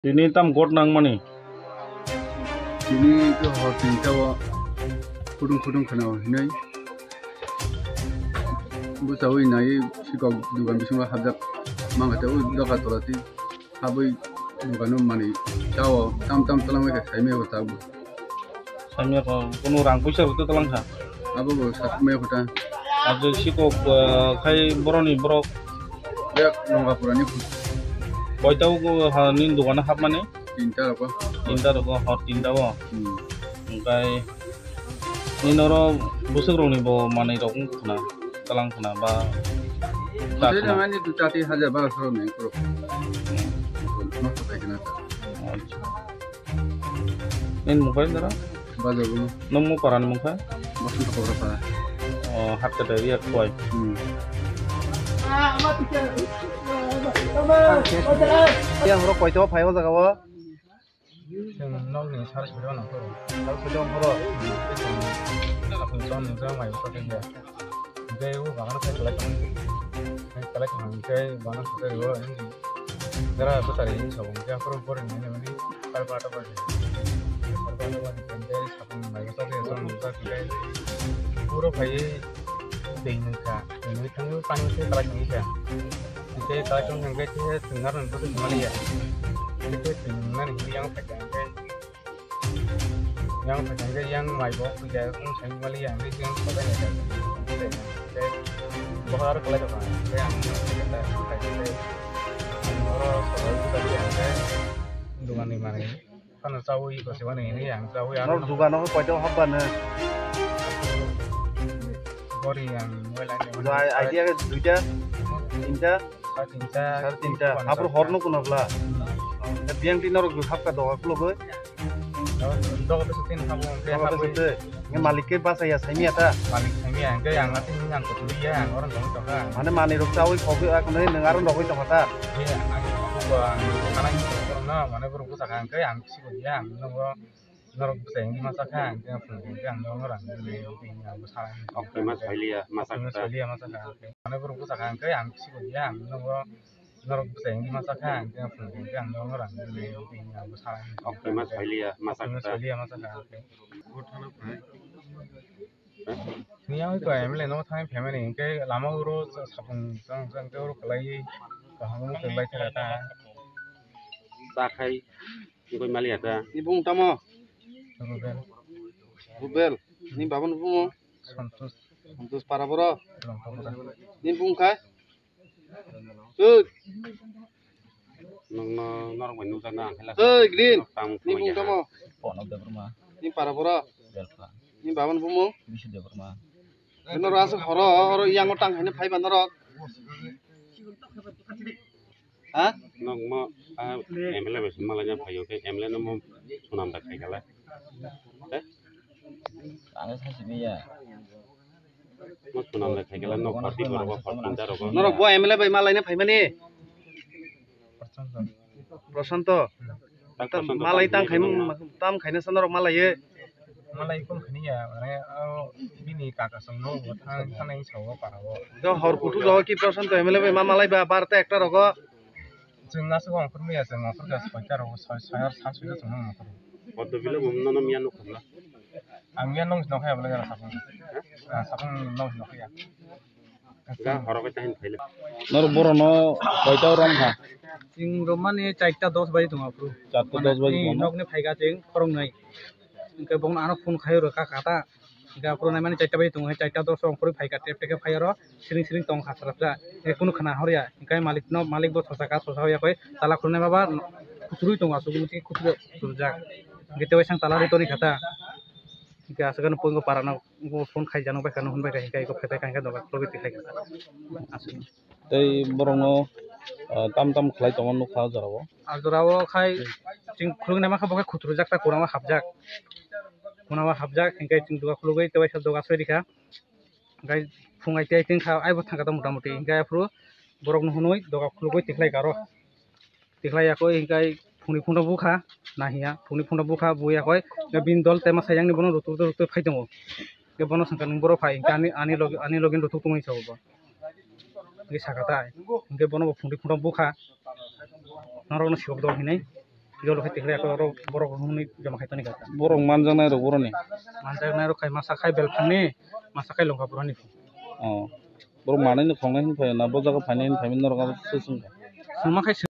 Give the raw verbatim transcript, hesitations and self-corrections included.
Tini tam got nangmani? Tini khe hor tinta o khudung khudung khwnao hinwi bwchaui naiwi sikok dugan bisingo hapjak mankha tei o doga tola twi habwi dugano manwi chao tam tam twlangwi khe saimaya bo tabuk. Saimaya kho, kunu rang puisa rwtwi twlang kha. Abo bo sakmaya kho ta. Abo sikok, ah, khai boroni borok. Yak Longapurani kho. Koita o ha nini dugano hapmani? Tinta rok o. Tinta rok o, hor tinta o. Hmm. Hwnkhe nini oro bwswk rokni bo manwi rok wng khna, twlang khna ba cha khna? Ani tu chati haja ba soro ni kuro. Hmm. Nosto khai khna ta. Acha. Nini mung khe dara? Bajago. Nwng mo parani mung khe? Bosonto Kobrapara. O, Hatkatai area Khowai. Hmm. Yang horo koito phai o jaga o? Chwng nokni sal soi o nang phuru. Sal soi o phuru? Chwng chon ni jang mai bwswk khe ya. Hwnkhe o bagano khe kwlai tong. Kwlai tong hwnkhe bagano swtari o wngdi. Jara bwsari hinwi sabo hwnkhe aphuru boring hinwi hwnwi kar bata bata. Kar bata bata hwnkhe sapung mai bwswk khe chon bwswk hwnkhe. Puro phaiwi twi nwngkha. Twi nwngwi thangwi pani se kwlai tongwi kha. Hwnkhe kwlai tong hwnkhe khe chwng aroni bwswk tongmani ya. Hwnkhe twi nwngnani hinwi yang phaikha hwnkhe. Yang phaikha hwnkhe yang mai bo puja wng sai mali ya hwnkhe yang kobai nai kha. Bohar kwlai tongkha hwnkhe ang khe ta khaikhe oro sobai buka di hwnkhe dugan ni manwi phano chaui ko se mani hinwi ang chaui ang. Norok dugan o koito hap ba nw? Bori ang mobile ang. Idea ke duita, tinta. Sare tinta. Sare tinta. Hapor hor no kuno bla. Biang tin norok hapka doga kulo goi. Doga bese tin habo. Doga bese te. Nge malik ke basa ya saimi ata. Malik saimi ya, nge yang ati yang ko tuli ya, yang orang dong toka. Mane mani rok chawi khobi ak ne nang aron rok oi tongata. Ye, ang ko ang kana ni ko na, mane boro ko saka ang ke ang si ko ya, ang no. Norok bwsai wngwi ma chakha, ang khe phung phung khe ang norok rang nai, ang bwsa. Oktwi ma sailiya ma chakha. Sailiya ma chakha, ang khe. Mane borok bwsa kha, ang khe ang bisi bo ya, ang norok, norok bwsai wngwi ma chakha, ang khe phung phung khe ang norok rang nai, ang bwsa. Oktwi ma sailiya ma chakha. Sailiya ma chakha, ang khe. Tini ang ko M L A no thang family, ang khe lama uro sapung jang jang khe uro kwlai kaham uro kwlai khe ta. Chakhai. Wngwi maliya ta. Ni bung tamo? Rubel. Rubel. Ni baba ni bumo? Santosh. Santosh para boro? Longkapura. Ni bung khai? Tut. Nokno norok bai nukjakna ang khe la. Hey, Green. Ni bung tamo? Pono Debbarma. Ni para boro? Belpha. Ni baba ni bumo? Bisu Debbarma. Norok aswk horo, horo yango tang haino phaiba norok. Ha? Nokmo, ah, M L A bai se malaina phaio khe M L A no mo sunam da khai kala. Eh? Ano sachi biya. Mo sunam da khai kala nok party ko rogo party da rogo. Norok bo M L A bai malaina phaimani? Prosanto. Tam malai tang khai, tam khaina sa norok malai ye. Malai kum khani ya, mane, o, bini kaka song no, thang, thang nai sa o para o. Jo hor kutu jo ki Prosanto M L A bai ma malai ba bar ta ekta rogo. Chwng aswk ongkhor maya, chwng ongkhor kha soita rogo, soi, soi ar sa soita chwng ongkhor. Koto bilo bum no no miya nuk khamla. Ang miya nong nok ya bela sapung. Ah, sapung nong nok ya. Ga horo khe tahin phaile. Nor boro no koita rom kha? Chwng romani charta dos baji tongo aphuru. Charta dos baji tongo? Nokni phaikha chwng khoroknwi. Hwnkhe bongno ano phone khai rwkha kha ta. Hwnkhe aphuru naimani charta baji tongo, charta dos ongkhorwi phaikha, tep tep khe phai oro siring siring tong kha swrapsa. Hwnkhe kunu khna horya. Hwnkhe malik no, malik bo sosa kha, sosa hoya khe tala khulnai baba kuturwi tongo, aswk kuturwi kuturjak. Hwnkhe tei waisang tala rwi toni kha ta. Hwnkhe aswk ano pungo para no. Bo phone khai jano bai kha, no hwn bai kha, hingkai ko phai bai kha, hingkai doga khulogwi tikhai kha. Aswk. Tei borokno, ah, tam tam khlai tongma nukha o jorao. A jorao khai chwng khulugwi naima kha, bo khai khuturjak ta, kurama hapjak. Kurama hapjak, hingkai chwng doga khulugwi tei waisa doga soi rikha. Hingkai phung ai tei tong kha, aibo thang kha ta mota moti. Hingkai aphuru borokno hwnwi doga khulugwi tikhlai kha aro. Tikhlai yakoi hingkai phungni phungno bukha, nahiya, phungni phungno bukha, buya koi, hingkai bini dol tema sayangni bono rutuk rutuk phai tongo. Hingke bono sangka nung boro phai, hingke ani, ani logi, ani logi rutuk tongwi sa bo. Hingke saka tai, hingke bono bo phungni phungno bukha, norokno sibok dol hinui. Jolo khai tikhlai ako oro borok hwnwi joma khai toni kaka. Borok manjaknai rok boroni. Manjaknai rok khai masa khai belphangni, masa khai longkha boroni. Oh. Borok manwi no khongnai hin phai na, bo jaga phainai hin phai norok abo se swngkha. Swngma khai